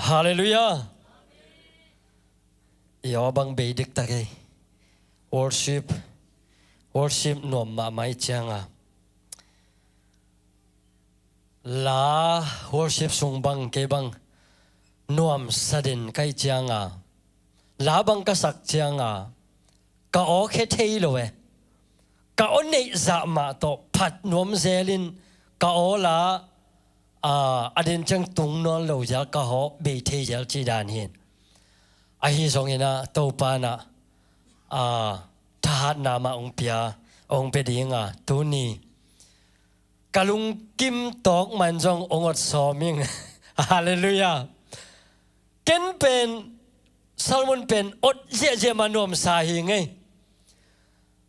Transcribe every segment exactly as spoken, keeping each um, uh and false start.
Halleluiah. I aw bang bei diktak ei. Worship, worship nuam mahmah i cianga, la worship sung bang kei bang nuamsa den ka hih cianga, la bang ka sak cianga, ka aw khia thei lo e. Ka aw neih zah mah tawh phat nuam zelin ka aw la, aa, a den ciang tung nawn lo zel, ka aw bei thei zel cih dan hi. Ahi zongin ah Topa in ah, aa, thahatna mah hong pia, hong pia dinga tuni ka lungkim tawk man zong hong ot sawm ing. Halleluiah. Ken pen, Solomon pen ot ziahziah mah nuamsa hi ngei.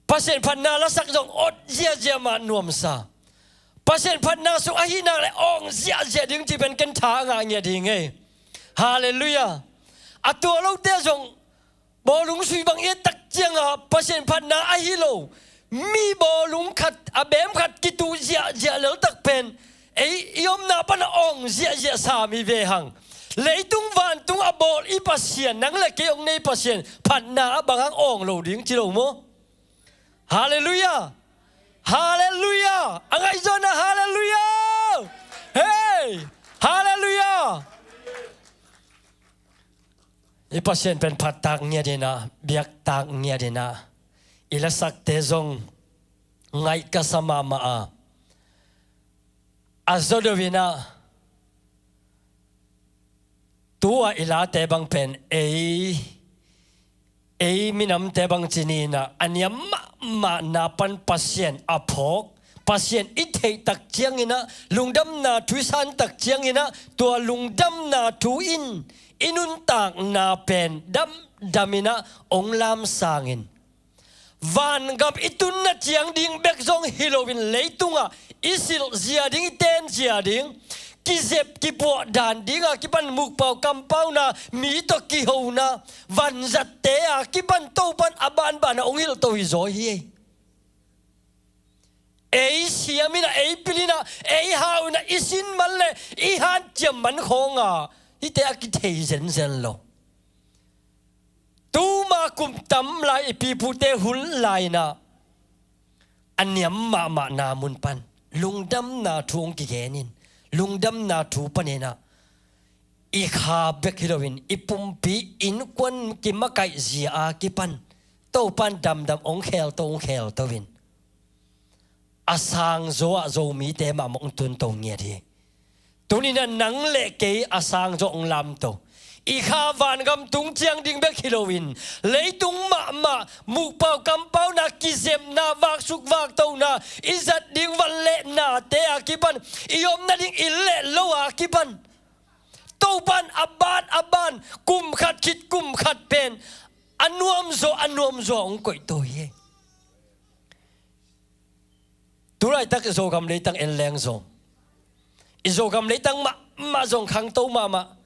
Pasian phatna lasak zong ot ziahziah mah nuamsa. Pasian phatna sung ahi nak le awng ziahziah ding cih pen ken tha a ngah ngiat hi ngei. Halleluiah. A tua lote zong bawlung sui bang i et tak cianga Pasian phatna ahi lo mi bawlung khat, a beem khat kituh ziahziah leltak pen ei i omna pana awng ziahziah sam hi ve hang. Leitung vantung a bawl i Pasian, nang le kei hong nei Pasian phatna ah bang hang awng lo ding ci lo maw? Halleluiah. Halleluiah. A ngaihzawna halleluiah. Hei. Halleluiah. I Pasian pen phattak ngiat in ah, biaktak ngiat in ah, i lasakte zong ngaih ka sa mahmah a, a zaw deuh in ah, tu-a i late bang pen ei, ei minamte bang ci ni in ah, a niam mahmahna pan Pasian a phawk, Pasian i theih tak ciangin ah, lungdamna thu i san tak ciangin ah, tua lungdamna thu in i nuntakna pen damdam in ah hong lamsangin, vangam i tunna ciang ding bek zong hi loin leitungah i silh zia ding, i ten zia ding, kizep kipuah dan dinga kipan mukpau kampauna, mi tawh kihona, vanzatte a kipan Topan a banbana hong hilhto hi zaw hi ei. Ei siam in ah, ei pil in ah, ei hau in ah, i sin man le i hanciam man khawnga hihte a kithei zenzen lo. Tuma kum tam lai i pipute hun lai in ah, a niam mahmahna mun pan lungdamna thu hong kigenin, lungdamna thu panin ah, i kha bek hi loin i pumpi innkuan kimakaih zia a kipan Topan damdam hong khelto, hong khelto in, a sangzaw ah Zomite mahmah hong tunto ngiat hi. Tuni in ah nang le kei a sangzaw hong lamto. I kha vangam tung ciang ding bek hi loin, leitung mahmah mukpau kampauna, kizepna, vaksuk vaktona, i zat ding van le nate a kipan, i omna ding inn le lo a kipan, Topan a ban a ban, kum khat khit kum khat pen a nuamzaw, a nuamzaw hong koihto hi. Tulaitak Zogam leitang en leng zong, i Zogam leitang mahmah zong khangto mahmah.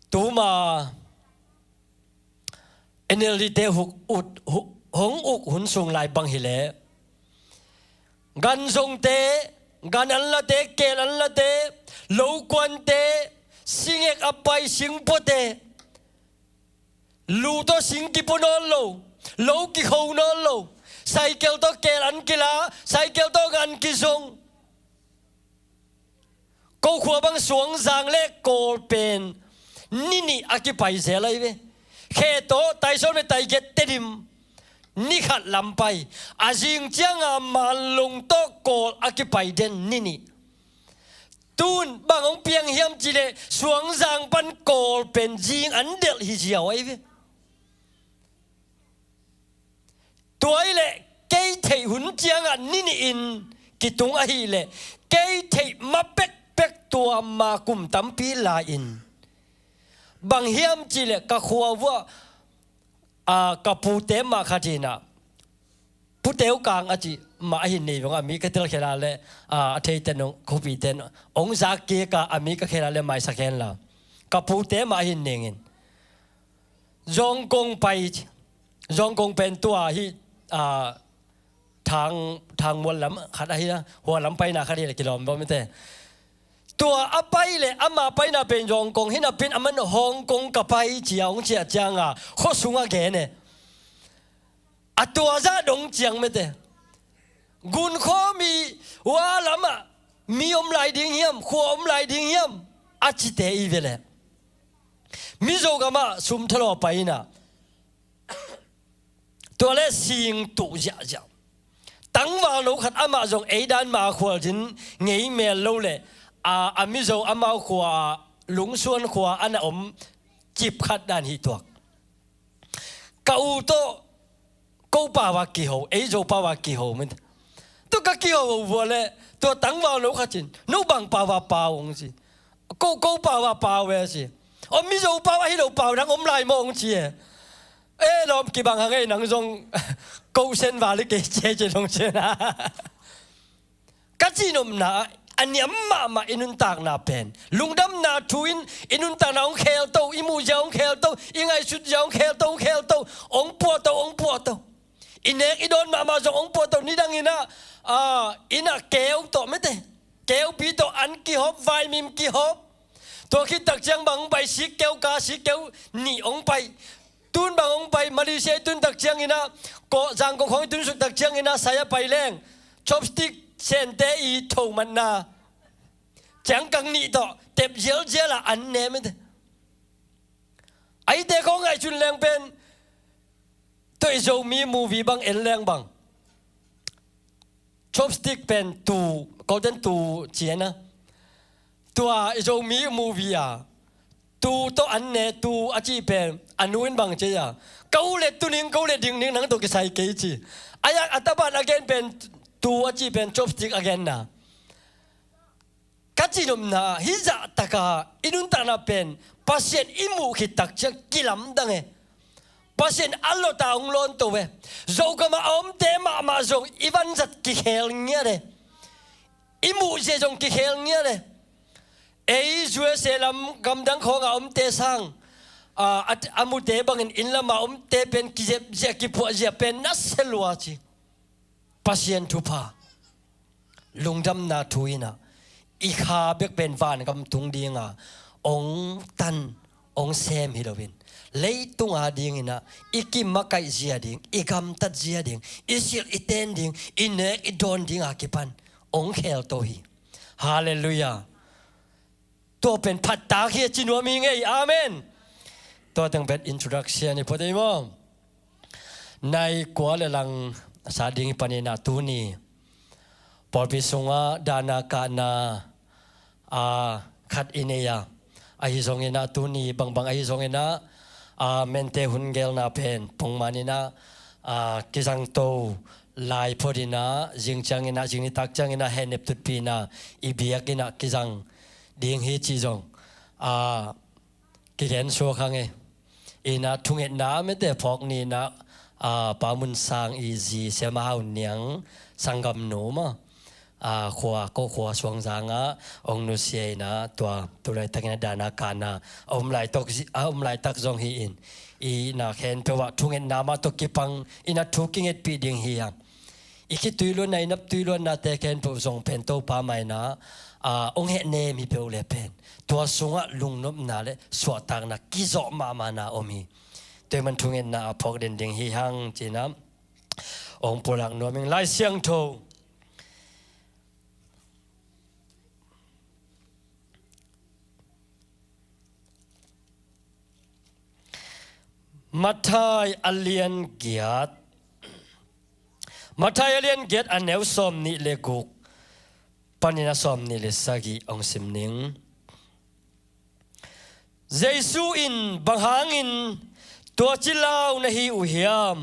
Tuma N L D te huk ut, hu-, hong uk hun sung lai bang hileh, ganzongte, gan anlate, keel anlate, lokuante, singek a pai singpuate, lu tawh sing kipua nawn lo, lo kikho nawn lo, cycle tawh keel an kila, cycle tawh gan kizong. Ko khua bang Suangzang le Kawl pen ni nih a kipai zel ahi ve. Khe tawh Taisawn le Taigiat Tedim ni khat lam pai. A zing cianga Manlung tawh Kawl a kipai den ni nih. Tun bang hong piang hiam cihleh Suangzang pan Kawl pen zing an delh hi ziau ahi ve. Tua hileh kei theih hun ciangah ni nihin kitung ahileh kei theih ma pekpek tua ma kum tampi lai-in, bang hiam cihleh ka khua vuah, a, ka pute mah khat in ah Pu Teu Kang a cih mah a hin nei vong a, mi ka tel khela le, a, a theite nong khuapite nong zak kik a, a mi ka khela le maisak hen la. Ka pute mah a hin nengin. Zongkong pai ci. Zongkong pen tua hi, a, Thang, Thangmual lam khat ahi a, hua lam paina khat hi le kilawm bawm te. Tua a pai le ama paina pen Zongkong hi napi in aman Hong Kong ka pai ci a hong ciah ciang a, khua sung a gen e. A tua zah dong ciang mete. Gunkhua mi hua lamah mi om lai ding hiam, khua om lai ding hiam, a cite i ve le. Mizo gamah sum thalaw pai in a. Tua le sing tuh ziahziah. Tangval no khat amah zong ei dan mah a khualzin ngei mel lo le, a, a Mizo amau khua, Lungsuan khua a na om cip khat dan hi tuak. Ka u tawh ko pau a kiho, ei Zo pau a kiho mete. Tua ka kiho vua le, tua tangval no khat in, "No bang pau a pau?" hong ci. "Ko, ko pau a pau e," ci. "Aw, Mizo pau ahi lo pau dang om lai maw?" hong ci e. "E lawm, kibang hang ei, nang zong ko sen val i kei cia," ci dong ci na. Ka cihnopna a niam mahmah i nuntakna pen lungdamna thu in i nuntakna hong khelto, i muhzia hong khelto, i ngaihsutzia hong khelto, hong khelto, hong puahto, hong puahto. I nek i dawn mahmah zong hong puahto. Nidang in a, a, inn ah keu tawh mete, keupi tawh an kihop, vaimim kihop. Tua khit takciang bang hong pai, sikkeu ka, sikkeu nih hong pai. Tun bang hong pai, Malaysia i tun takciang in a, ko, Zangkong khawng i tunsuk takciang in a, sai a pai leng chopstick sente i thomatna ciangkang nih tawh tep zialzial a an ne mete. Aite khawng ngaihsun leng pen, tua i Zomi movie bang en leng bang, chopstick pen tu, golden tu ci a na. Tua i Zomi movie a tu tawh an ne, tu a cih pen a nu in bang ci a, "Ka u le tu ning, ka u le ding ning, nang tawh kisai kei," ci. A yak a taban a gen pen, tu a cih pen chopstick a genna. Ka cihnopna, hih zahtaka i nuntakna pen Pasian i muh khit takciang kilamdang e. Pasian a lota hong lawnto e. Zogamah a omte mahmah zong i vanzat kikhel ngiat e. I muhzia zong kikhel ngiat e. Ei U S A lam gamdang khawngah a omte sang, a, a, a mute bangin inn lamah a omte pen kizepzia, kipuahzia pen nasia lua ci. Pasian thupha, lungdamna thu in a, i kha bek pen vangam tung dinga hong tan, hong sem hi loin, leitung a dingin a, i kimakaih zia ding, i gamtat zia ding, i silh i ten ding, i nek i dawn dinga kipan hong khelto hi. Halleluiah. Tua pen phattak hi a ci nuam hi ngei. Amen. Tua teng pen introduction hi phot ei maw. Nai kua le lang sa ding hi panin a, tuni pawlpi sungah dahna kahna, a, khat i nei a, ahi zongin a, tuni bangbang ahi zongin a, a, mente hun gelna pen pongman in a, a, kizangto lai phot in a, zing ciangin a, zing nitak ciangin a, hehnep tutpih in a, i biakinn ah kizang ding hi cih zong, a, kigen suak hang e. Inn ah thungetna mete phawk ni in a, a, Pa Mun Sang i zi Siama Hau Niang sanggamnu maw, a, khua, ko khua Suangzang ah hong nusia in a, tua tu laitakin a dahna kahna a om laitak zi-, a om laitak zong hi in, i na khempeuh ah thungetna mah tawh kipang in a thu kingetpih ding hi hang. I khitui luanna, i naptui luannate khempeuh zong pen Topa mai in a, a, hong hehnem hi peuh le pen, tua sungah lungnopna le suahtakna kizawh mahmahna om hi. Tua ahih man thungetna a phawk den ding hi hang ci in a, hong pulak nuam ing. Lai Siangtho Matthai a lian giat. Matthai a lian giat, a neu sawmnih le guk panin a sawmnih le sagih hong sim ning. Jesu in, "Bang hangin tua ci lau na hi uh hiam?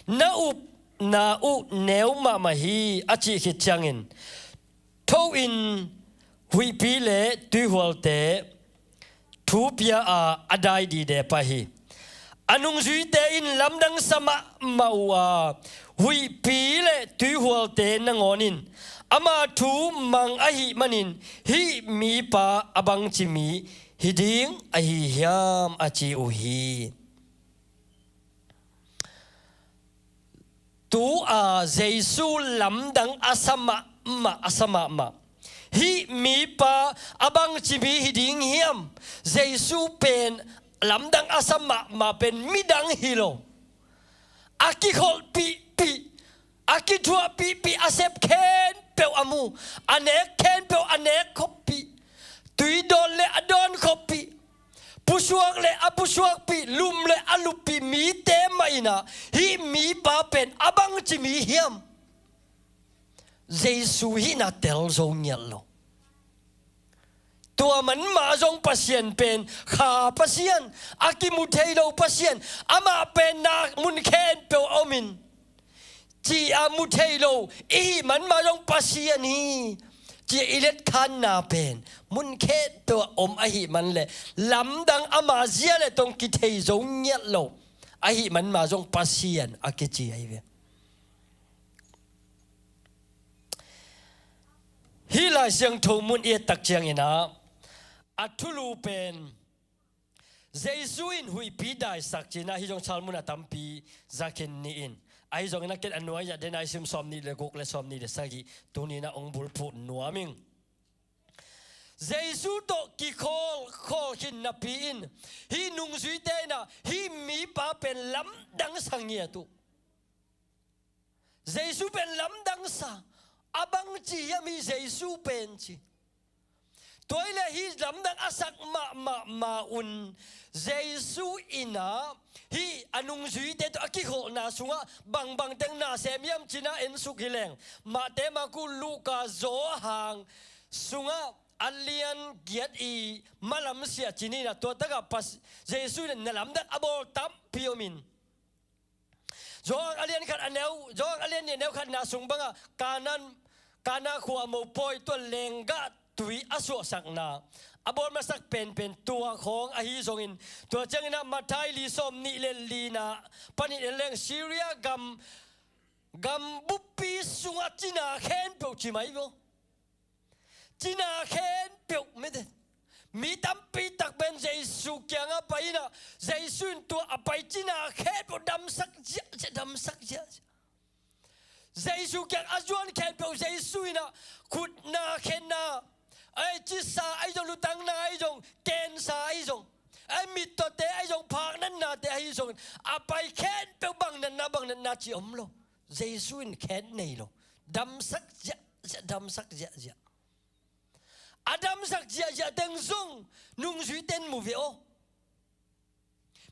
Na upna uh neu mahmah hi," a cih khit ciangin, tho-in huihpi le tuihualte thu pia a, a dai dide pah hi. A nungzuite in lamdang sa mahmah uh a, huihpi le tuihualte nangawn in ama thu mang ahih manin hih mipa a bangci mi hi ding ahi hiam, a ci uh hi. Tu-a Jesu lamdang a sa mahmah, a sa mahmah. Hih mipa a bangci mi hi ding hiam? Jesu pen lamdang a sa mahmah pen midang hi lo. A kikholhpihpih, a kithuahpihpih, a sep khempeuh a mu, a nek khempeuh a nek khoppih, tuidawn le a dawn khoppih, pusuak le a pusuakpih, lum le a luppih mite mah in ah, hih mipa pen a bangci mi hiam? Jesu hihna tel zo ngiat lo. Tua manmah zong Pasian pen kha Pasian, a kimu thei lo Pasian, amah pen na mun khempeuh a om in, ci-a mu thei lo i hih manmah zong Pasian hi, ci-a i letkhanna pen mun khempeuh a om ahih man leh, lamdang ama zia le tong kithei zo ngiat lo ahih manmah zong Pasian a kici ahi ve. Hih Lai Siangtho mun i et tak ciangin ah, a thulu pen Jesu in huihpi daisak ci-in ah, hih zong Salmun a tampi za khin ni in, ahi zongin a ken a nuai-ah den a i sim sawmnih le guk le sawmnih le sagih, tuni-in ah hong bulphuh nuam ing. Jesu tawh kikholh kholh khin napi in, hih nungzuite in ah hih mipa pen lamdang sa ngiat uh. Jesu pen lamdang sa, a bangci hiam hih Jesu pen ci. Tua hi leh hih lamdang a sak mahmah ma-un, Jesu in ah hih a nungzuite tawh a kikholhna sungah bangbang teng na sem hiam ci-in ah en suk hi leng, Mate, Marku, Luka, Johan sungah a lian giat i Malamsiah ci-in ah, tua takah Pas-, Jesu in ah na lamdang a bawl tampi om in. Johan a lian khat a neu, Johan a lian nih a neu khatna sung bangah Kana, Kana khua mopawi tua lenggah tui a suahsakna a bawl masak penpen tua khawng ahi zongin, tua ciangin ah Matthai li sawmnih le lina pan i en leng, Syria gam, gam buppi sungah cina khempeuh ci mai vo. Cina khempeuh, mite, mi tampi tak pen Jesu kiangah pai in ah, Jesu in tua a pai cina khempeuh damsak ziahziah, damsak ziahziah. Jesu kiang a zuan khempeuh Jesu in ah, khutna khenna, ei, cisa ahi zong, lutangna ahi zong, kensa ahi zong, ei, mittawte ahi zong, phaknatnate ahi zong, a pai khempeuh bang natna, bang natna ci om lo. Jesu in khen nei lo. Damsak ziahziah, damsak ziahziah. A damsak ziahziah teng zong nungzuite in mu ve aw.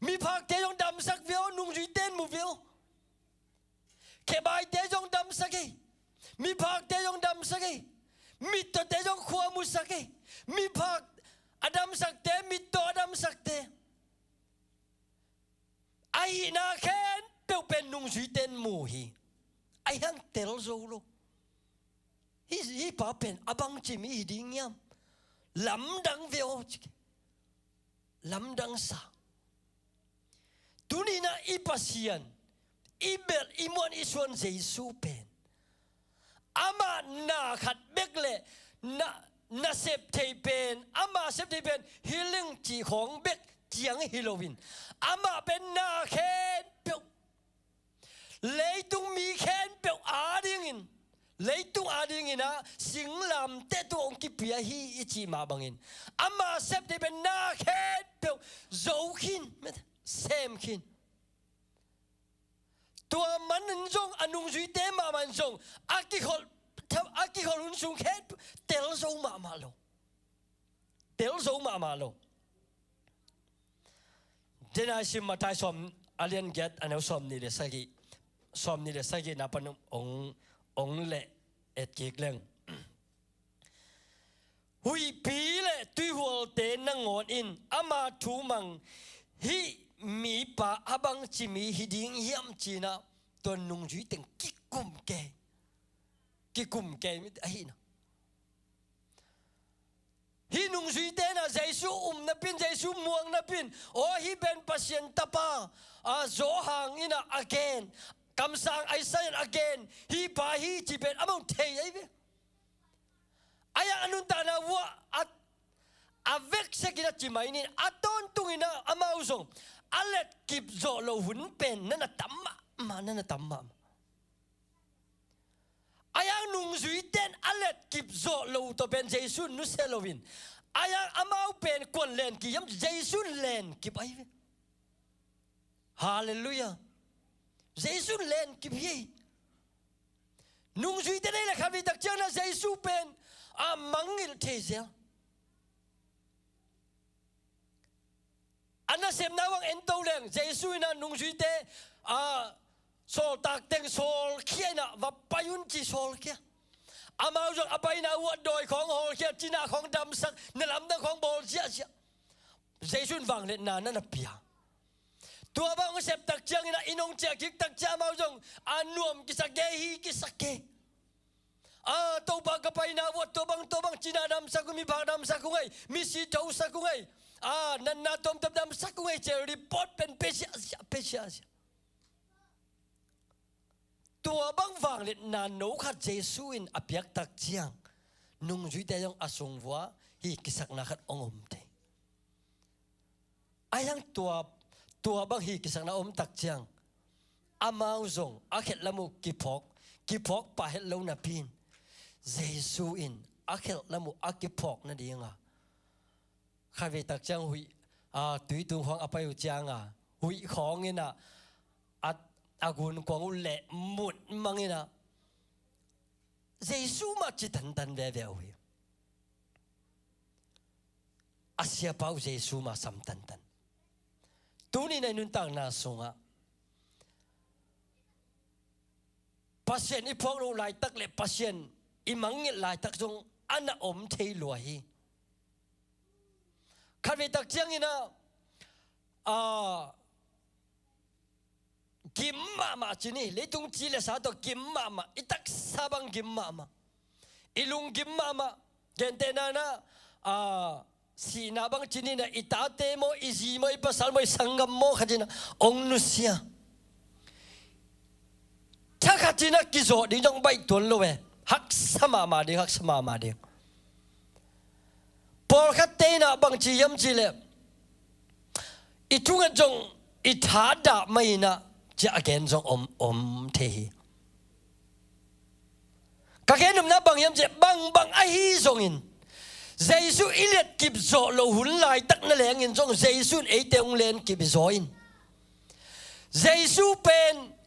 Miphakte zong damsak ve aw, nungzuite in mu ve aw. Khebaite zong damsak ei. Miphakte zong damsak ei. Mittawte zong khua musak ei. Miphak a damsakte, mittaw a damsakte. A hihna khempeuh pen nungzuite in mu hi. Ahi hang tel zo lo. Hih, hih pa pen a bangci mi hi ding hiam? Lamdang ve aw, ci. Lamdang sa. Tuni-in ah i Pasian, i belh, i muan, i suan Jesu pen amah na khat bek le na, na sep thei pen, amah sep thei pen healing cih khawng bek ciang hi loin, amah pen na khempeuh, leitung mi khempeuh adingin, leitung adingin ah singlamteh tawh hong kipia hi i cih mah bangin, amah sep thei pen na khempeuh zo khin, sem khin. Tua manin zong a nungzuite mahmah in zong a kikholh, a kikholh hun sung khen tel zo mahmah lo. Tel zo mahmah lo. Dena i sim Matthai sawm, a lian giat a neu sawmnih le sagih, sawmnih le sagihna pan hong, hong leh et kik leng. Huihpi le tuihualte nangawn in ama thu mang hih mipa a bangci mi hi ding hiam ci-in ah, tua nungzui teng kikum kei. Kikum kei ahihna. Hih nungzuite in ah Jesu um napi-in, Jesu muang napi-in, aw, hih pen Pasian Tapa, a, Johan in a gen, kamsang Isaiah in a gen, hih pa hi ci pen amau thei ahi ve. Ahi hang a nuntakna uah a, a veksekin a ci mai nin, a tawntungin a amau zong a letkip zawh loh hun pen na na tam mahmah, na na tam mahmah. Ahi hang nungzuite in a letkip zawh loh tawh pen Jesu in nusia loin, ahi hang amau pen kuan lenkip hiam, Jesu in lenkip ahi ve. Halleluiah. Jesu in lenkip hi. Nungzuite nei le khatvei tak ciangin a Jesu pen a mangngilh thei zel. A nasepna uah ento leng Jesu in a nungzuite, a, sawltak teng sawlkhia in a, va pai un ci sawlkhia. Amau zong a paina uah dawi khawng hawlkhia, cina khawng damsak, na lamdang khawng bawl ziahziah. Jesu in vangliatna na na pia. Tua bang hong sep tak ciangin a, inn hong ciah kik tak ciang amau zong a nuam kisak e, hi kisak e. A, Topa ka paina uah tua bang, tua bang cina damsak uh, miphak damsak uh ngei, misi thosak uh ngei, a, natna tuamtuam damsak uh ngei ci-a report pen pia ziahziah, pia ziahziah. Tua bang vangliatna no khat Jesu in a piak tak ciang, nungzuite zong a sung uah hi kisakna khat hong om thei. Ahi hang tua, tua bang hi kisakna om tak ciang, amau zong a khelh lam uh kiphawk, kiphawk pah het lo napi in, Jesu in a khelh lam uh a kiphawk nading a, khatvei tak ciang huih, a, tuitung khawng a pai uh ciang a, huih khawng in a, a, a gunkuang uh leh mut mang in a, Jesu mah ci tantan veve uh hi. A siapa uh Jesu mah sam tantan. Tuni-in a i nuntakna sungah Pasian i phawk loh laitak le Pasian i mangngilh laitak zong a na om thei lua hi. Khatvei tak ciangin a, a, gim mahmah ci ni, leitung ci le sa tawh gim mahmah, i taksa bang gim mahmah, i lung gim mahmah, gentehna in a, a, sihna bang ci ni in a, i tate maw, i zi maw, i pasal maw, i sanggam maw khat in a hong nusia. Thakhat in a kizawh ding zong baih tuan lo e. Haksa mahmah ding, haksa mahmah ding. Pawlkhatte in a bang ci hiam cih leh, i thunget zong i tha dah mai in a, ci-a a gen zong om, om thei hi. Ka gen nopna bang hiam cih leh, bangbang ahi zongin, Jesu i letkip zawh loh hun laitak na lengin zong Jesu in eite hong lenkip hi zaw in. Jesu pen,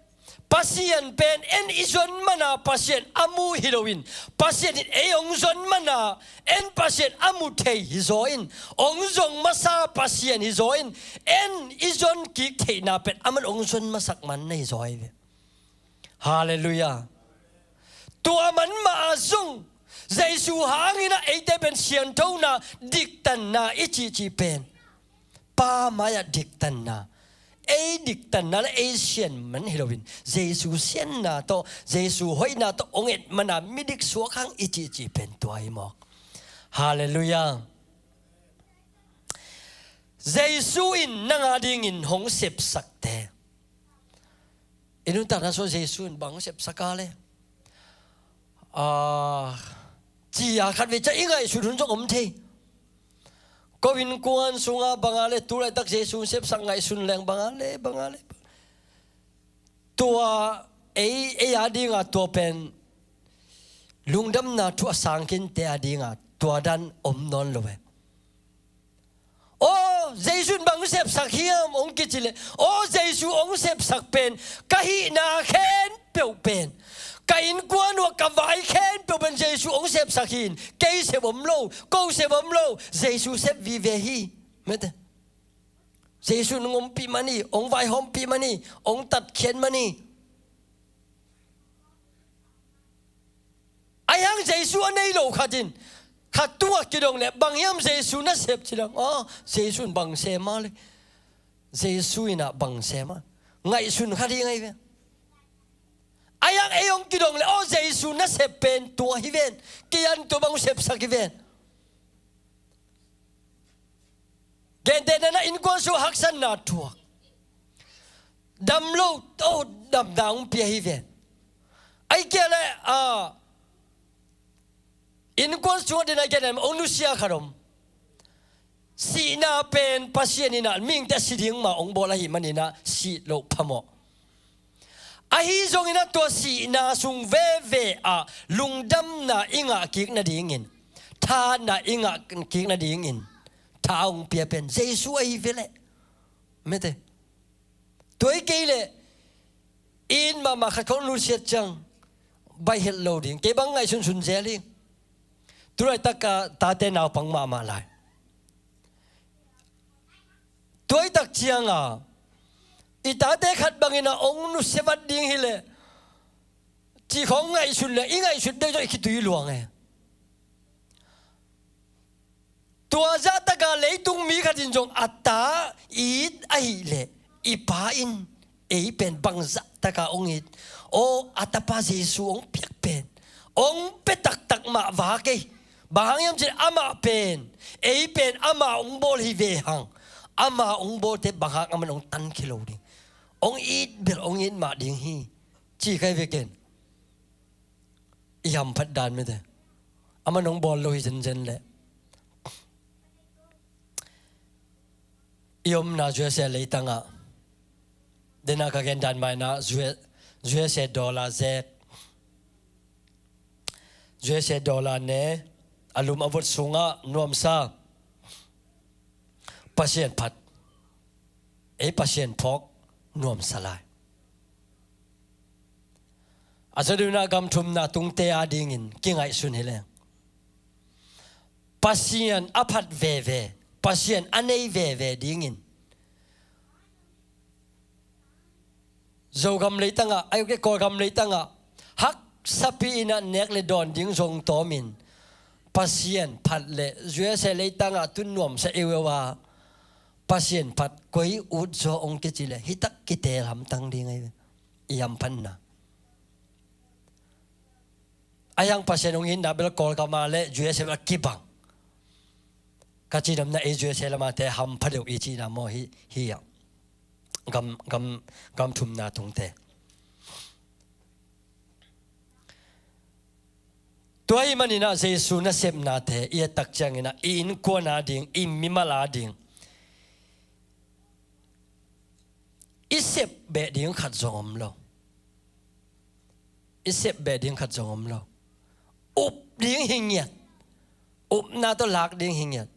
Pasian pen en i zon man a Pasian a mu hi loin, Pasian in ei hong zon man a en Pasian a mu thei hi zaw in, hong zong masa Pasian hi zaw in, en i zon kik theihna pen aman hong zon masak man na hi zaw hi ve. Halleluiah. Tua man mah a zong Jesu hangin a eite pen sianthona, diktanna i cihcih pen, Pa mai-ah diktanna, ei diktanna le ei sian man hi loin, Jesu sianna tawh, Jesu hoihna tawh hong et man a midik suak hang i cihcih pen tua hi mawk. Halleluiah. Jesu in nang a dingin hong sepsakte, i nuntakna sungah Jesu in bang hong sepsak a le, a, ci-a khatvei ciang i ngaihsut hun zong om thei. Ko innkuan sungah bang a le, tu laitak Jesu hong sepsak ngaihsun leng bang a le, bang a le. Tua ei, ei a dinga tua pen lungdamna thu a sang kinte a dinga tua dan om nawn lo e. Aw, Jesu in bang sepsak hiam hong kici leh, aw, Jesu hong sepsak pen ka hihna khempeuh pen, ka innkuan uh ah ka vai khempeuh pen Jesu hong sepsak hi in, kei sep om lo, ko sep om lo, Jesu sep vive hi. Mete. Jesu in hong ompih man hi, hong vaihawmpih man hi, hong tatkhiat man hi. Ahi hang Jesu a nei lo khat in, khat tungah kidong leh, bang hiam Jesu nasep ci leng, aw, Jesu in bang sem a le, Jesu in ah bang sem a, ngaihsun kha ding ahi ve. Ahi hang ei hong kidong leh, aw, Jesu nasep pen tua hi ven, kei an tua bang sepsak hi ven. Gentehna in ah innkuan sung haksatna thuak, Dam lo, oh, damna hong pia hi ve. Ahih kei leh, ah, innkuan sungah den a gen a om, hong nusia khat om. Sihna pen Pasian in ah mihingte a si ding mah hong bawl ahih manin ah sih loh phamawh. Ahi zongin ah tua sihna sung veve ah lungdamna i ngah kik nadingin, thahatna i ngah kik nadingin tha hong pia pen Jesu ahi ve leh. Mete. Tua hi kei leh i it mahmah khat khawng nusiat ciang baih het lo ding. Kei bang ngaihsunsun zel hi. Tulaitak a tate naupang mahmah lai. Tua hi tak ciang a i tate khat bangin ah hong nusia vat ding hi leh cih khawng ngaihsun leh i ngaihsut deuh zong i khitui luang e. Tua zahtak a leitung mi khat in zong a ta it ahih leh i pa in ei pen bang zahtak a hong it? Aw, a tapa Jesu hong piak pen hong pia taktak mah vak ei. Bang hang hiam cih leh amah pen, ei pen amah hong bawl hi ve hang. Amah hong bawlte bang hang aman hong tan khia lo ding, hong it bel hong it mah ding hi, ci kha hi ve ken. I hamphat dan mete. Aman hong bawl lo hi zenzen leh. I omna U S A leitang ah, den a ka gen dan mah in ah, U S A dollar zek, U S A dollar ne, a lum a vot sungah nuamsa, Pasian phat, ei Pasian phawk nuamsa lai. A zaw deuh in ah gam thumna tungte adingin kingaihsun hi leng, Pasian a phat veve, Pasian a nei veve dingin Zogam leitang ah, ahi kei Kawlgam leitang ah haksapi in ah nek le dawn ding zong tawmin Pasian phat leh U S A leitang ah tun nuamsa eueu a, Pasian phat koi ut zaw hong kici leh hi tak kiteel hamtang ding ahi ve. I hamphatna. Ahi hang Pasian hong itna bel Kawlgam a le U S A a kibang. Ka cihnopna ei U S A lam a te hampha deuh i cihna maw hi, hi ah. Gam, gam, gam thumna tungte. Tua ahih manin ah Jesu nasepnate i et tak ciangin ah i innkuan ading, i mimal ading i sep beh ding khat zong om lo. I sep beh ding khat zong om lo. Up ding hi ngiat. Upna tawh lak ding hi ngiat.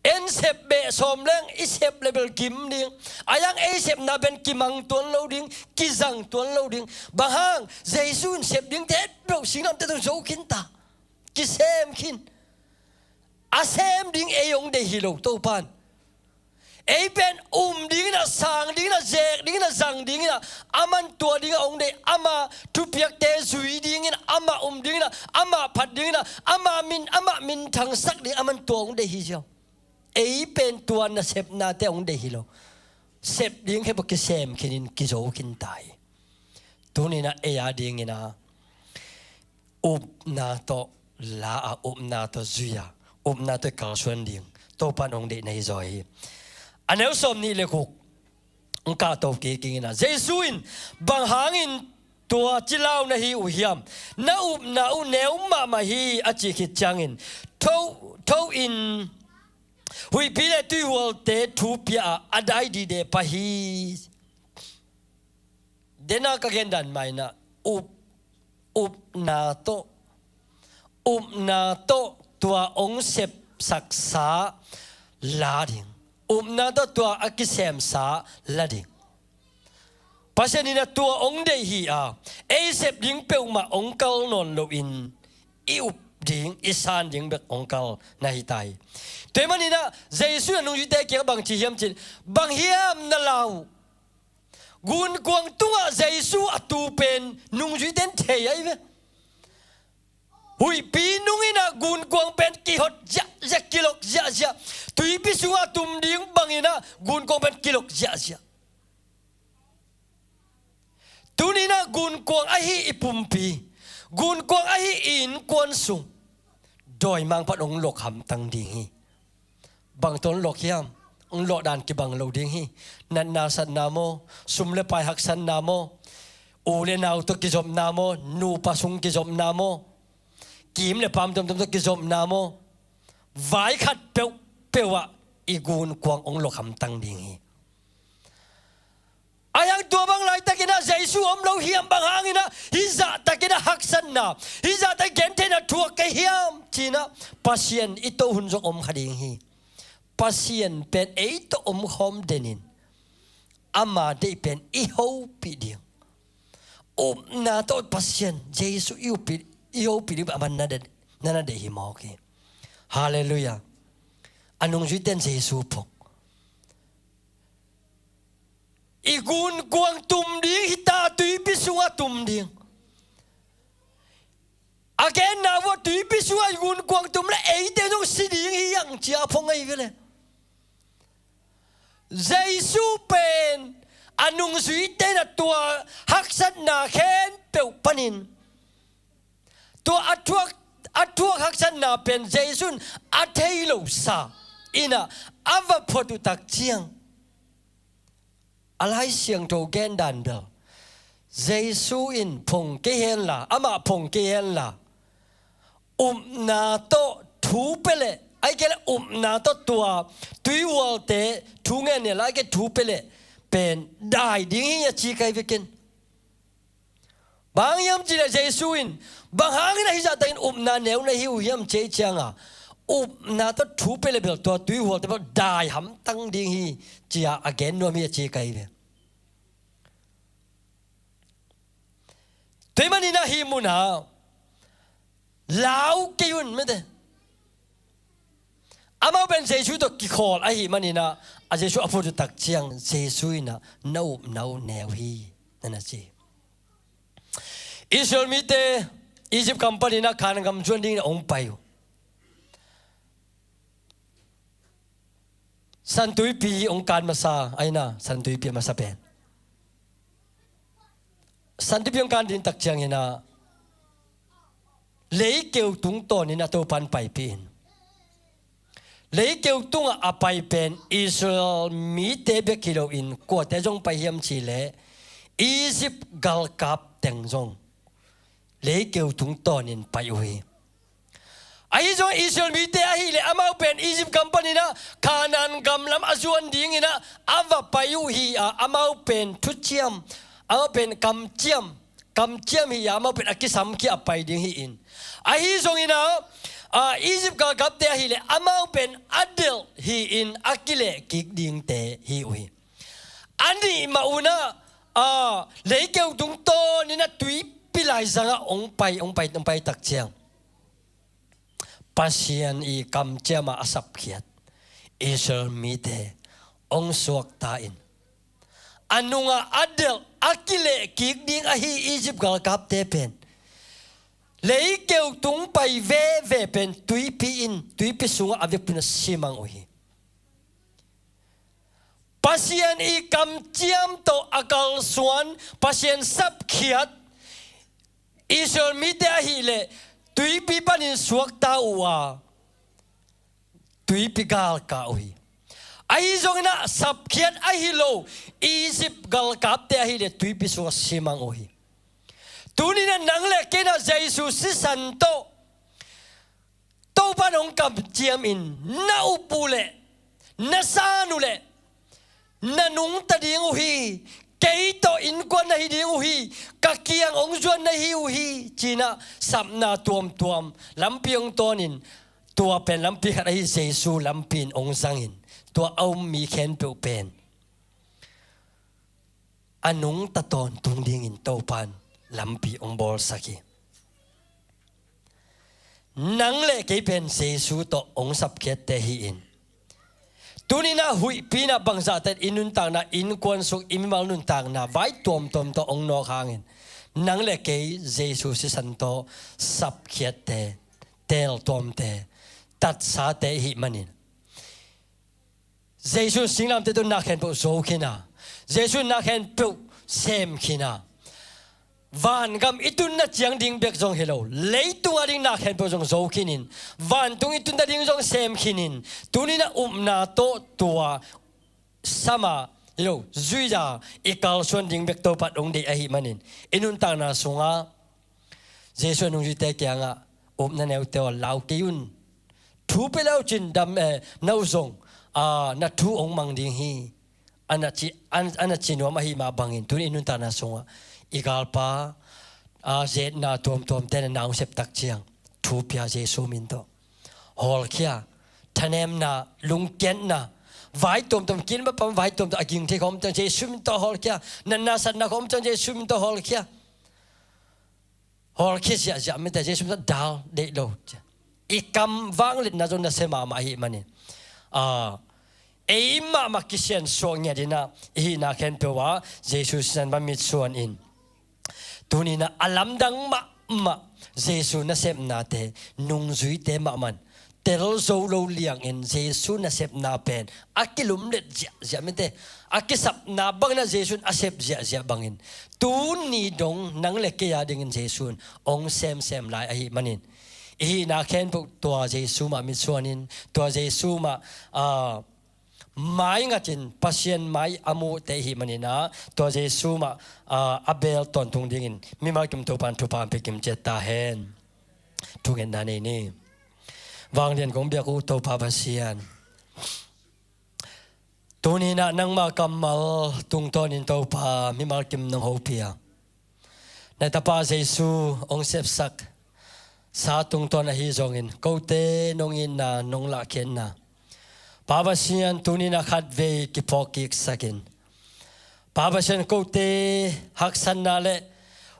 En sep beh sawm leng i sep le bel kim ding. Ahi hang ei sepna pen kimang tuan lo ding, kizang tuan lo ding. Bang hang, Jesu in sep dingte et lo, singlamteh tung zo khin ta. Kisem khin. A sem ding ei hong deih hi lo, Topa'n. Ei pen um dingin ah, sang dingin ah, zek dingin ah, zang dingin ah, aman tua dingah hong deih, ama thupiakte zui dingin ah, ama um dingin ah, ama phat dingin ah, ama min, ama minthangsak ding, aman tua hong deih hi ziau. Ei pen tua nasepnate hong deih hi lo. Sep ding khempeuh kisem khinin kizo khin ta hi. Tuni-in ah ei a dingin ah upna tawh la a, upna tawh zui a, upna tawh i kalsuan ding Topa'n hong deih na hi zaw hi. A neu sawm nih le guk hong kahto kik ing in ah, Jesu in, "Bang hangin tua ci lau na hi uh hiam? Na upna uh neu mahmah hi," a cih khit ciangin tho, tho in huihpi le tuihualte thu pia a, a dai dide pah hi. Dena ka gen dan mah in ah, up, upna tawh, upna tawh tua hong sepsaksa la ding, upna tawh tua a kisemsa la ding. Pasian in ah tua hong deih hi a, ei sep ding peuhmah hong kal nawn loin, i up ding, i san ding bek hong kal na hi ta hi. Tua ahih manin ah Jesu in ah nungzuite kiangah bang ci hiam cih leh, "Bang hiam na la uh?" Gunkuang tungah Jesu a tu pen nungzuite in thei ahi ve. Huihpi nung in ah gunkuang pen kihot ziahziah, kilok ziahziah. Tuipi sungah tum ding bangin ah gunkuang pen kilok ziahziah. Tuni-in ah gunkuang ahi i pumpi, gunkuang ahi i innkuan sung dawimangpa'n hong lok hamtang ding hi. Bang tawh hong lok hiam? hong lawhdan kibang lo ding hi. Natna satna maw, sum le pai haksatna maw, u le nau tawh kizopna maw, nupa sung kizopna maw, kim le pam tuamtuam tawh kizopna maw, vai khat peuhpeuh ah i gunkuang hong lawk hamtang ding hi. Ahi hang tua bang laitakin ah Jesu om lo hiam, bang hangin ah hih zahtakin ah haksatna, hih zahtak gentheihna thuak ka hiam ci-in ah Pasian i toh hun zong om kha ding hi. Pasian pen ei tawh omkhawm denin ama deih pen i hopih ding. Upna tawh Pasian Jesu i hopih, i hopih ding pen a man na deih, na na deih hi mawk hi. Halleluiah. A nungzuite in Jesu phong. I gunkuang tum ding hi ta, tuipi sungah tum ding. A genna uh ah tuipi sungah i gunkuang tum le eite zong si ding hi hang ci-a phong ahi ve le. Jesu pen a nungzuite in ah tua haksatna khempeuh panin tua a thuak, a thuak haksatna pen Jesu in a thei lo sa in ah a va phot uh tak ciang, a Lai Siangtho gendan bel Jesu in phong kei hen la, amah phong kei hen la, upna tawh thu pia leh, ahih kei leh upna tawh tua tuihualte thu ngen ni la, ahih kei thu pia leh pen dai ding hi a ci kei ve ken. Bang hiam cih leh Jesu in, bang hangin ah hih zahtakin upna neu na hi uh hiam ci ahih ciangin, upna tawh thu pia leh bel tua tuihualte bel dai hamtang ding hi ci-a a gen nuam hi a ci kei ve. Tua ahih manin ah hih munah lau kei un mete. Amau pen Jesu tawh kikhawl ahih manin ah, a Jesu a phut uh tak ciang Jesu in ah na upna uh neu hi, na na ci. Israel mite Egypt gam panin ah Kanaan gam zuan dingin ah hong pai uh. Santuipi hong kan masa, ahi na, Santuipi a masa pen. Santuipi hong kan ding tak ciangin ah leikeu tungtawnin ah Topa'n paipih in. Leikeu tungah a pai pen Israel mite bek hi loin kuate zong pai hiam cih leh Egypt galkap teng zong leikeu tungtawnin pai uh hi. Ahi zong Israel mite ahih leh amau pen Egypt gam panin ah Kanaan gam lam a zuan dingin ah a va pai uh hi a, amau pen thuciam, amau pen kamciam, kamciam hi a, amau pen a kisamkhia a pai ding hi in. Ahi zongin ah, a, Egypt galkapte ahih leh amau pen a delh hi in a kilehkik dingte hi uh hi. A nih mah un ah, a, leikeu tungtawnin ah tuipi laizangah hong pai, hong pai, hong pai tak ciang Pasian i kamciam a a sapkhiat Israel mite hong suakta in, a nungah a delh a kilehkik ding ahi Egypt galkapte pen leikeu tung pai veve pen tuipi in, tuipi sungah a vekpi in a simang uh hi. Pasian i kamciam tawh a kalsuan, Pasian sapkhiat Israel mite ahih leh tuipi panin suakta uh a, tuipi galkah uh hi. Ahi zongin ah sapkhiat ahi lo Egypt galkapte ahih leh tuipi sungah simang uh hi. Tuni-in ah nang le kei in ah Jesu sisan tawh Topa'n hong kamciam in, na up uh leh, na san uh leh, na nungta ding uh hi, kei tawh innkuan na hi ding uh hi, ka kiang hong zuan na hi uh hi, ci-in ah sapna tuamtuam, lampi hong tawnin, tua pen lampi khat ahi Jesu lampi in hong zangin, tua a um mi khempeuh pen a nungta tawntung dingin Topa'n lampi hong bawlsak hi. Nang le kei pen Jesu tawh hong sapkhiatte hi-in, tuni-in ah huihpi-in ah bangzahtakin i nuntakna, innkuan sung, i mimal nuntakna vai tuamtuam tawh hong nawk hangin, nang le kei Jesu sisan tawh sapkhiatte, teeltuamte, tatsate i hih manin, Jesu in singlamteh tawh na khempeuh zo khin a, Jesu in na khempeuh sem khin a, Vangam i tunna ciang ding bek zong hi lo, leitunga ding na khempeuh zong zo khinin, vantung i tunna ding zong sem khinin, tuninah upna tawh tua sama hi lo, zuiza i kalsuan ding bek Topa hong deih ahih manin, i nuntakna sungah Jesuh a nungzuite kiangah, upna neute aw, lau kei un. Thu pia le uh cin dam, eh, na uh zong, ah, na thu hong mang ding hi. A na ci, a, a na ci nuam ahih mah bangin, tuni i nuntakna sungah i galpa, ah, zetna tuamtuamte na hong sep tak ciang, thu pia Jesuh min tawh. Hawlkhia, thanemna, lungkiatna, vai tuamtuam, kin mapam vai tuamtuam, a ging thei khawm ciang Jesuh min tawh hawlkhia, natna satna khawm ciang Jesuh min tawh hawlkhia. Hawlkhia ziahziah mite, Jesuh min tawh dal deih lo. I kam vangliatna zong nasia mahmah ahih manin, ah, ei mahmah kisiansuak ngiat inah, i hihna khempeuh ah Jesuh sisan va mitsuan in. Tuninah a lamdang mahmah Jesuh nasepnate, nungzuite mahmah in tel zo lo liangin Jesuh nasepna pen a kilumlet ziahziah mite, a kisapna bangin a Jesuh in a sep ziahziah bangin, tuni dong nang le kei a dingin Jesuh in hong semsem lai ahih manin, i hihna khempeuh tua Jesuh mah mitsuan in, tua Jesuh mah, ah, mai ngatin Pasian mai a mute i hih maninah, tua Jesuh mah, ah, a beel tawntung dingin mimal kim Topa in thupha hong pia kim ciat ta hen. Thungetna nei ni. Vanglian kong biak uh Topa Pasian, tuninah nangmah kammal tungtawnin Topa mimal kim nong hopih a, na tapa Jesuh hong sepsak sa tungtawn ahi zongin, kote nong itna, nong lahkhiatna, Pa Pasian, tuninah khatvei kiphawk kiksakin, Pa Pasian, kote haksatna le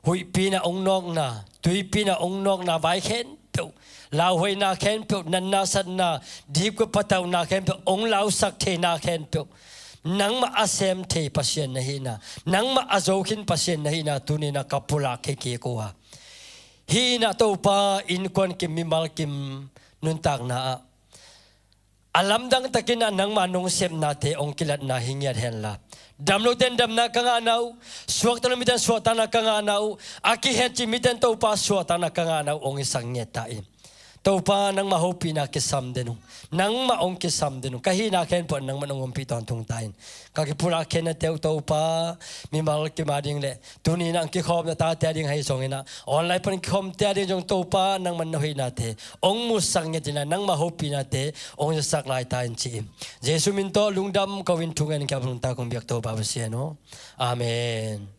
huihpi-in ah hong nawkna, tuipi-in ah hong nawkna vai khempeuh, lauhuaina khempeuh, natna satna, dipkua patauhna khempeuh, hong lausak theina khempeuh, nangmah a sem thei Pasian na hihna, nangmah a zo khin Pasian na hihna, tuninah ka pulak khia kik uh a, hih inah Topa, innkuan kim, mimal kim nuntakna ah a lamdang takin ah nangmah nong sepnate hong kilatna hi ngiat henla, dam lote in damna ka ngahna uh, suakta lo mite in suahtakna ka ngahna uh, a kihetcih mite in Topa suahtakna ka ngahna uh hong hisak ngiat ta in. Topa, nangmah hopihna kisam den ung, nangmah hong kisam den ung, ka hihna khempeuh nangmah nong ompih tawntung ta in. Ka kipulak khiatnate uh Topa, mimal kim a ding le tuninah kikhawmna tate a ding ahi zonginah, online pan kikhawmte a ding zong Topa, nangmah na hoihnate hong musak ngiat inah, nangmah hopihnate hong zasak lai ta in ci-in, Jesuh min tawh lungdam ko-in thungen kiap lungta kong biak Topa Pasian aw. Amen.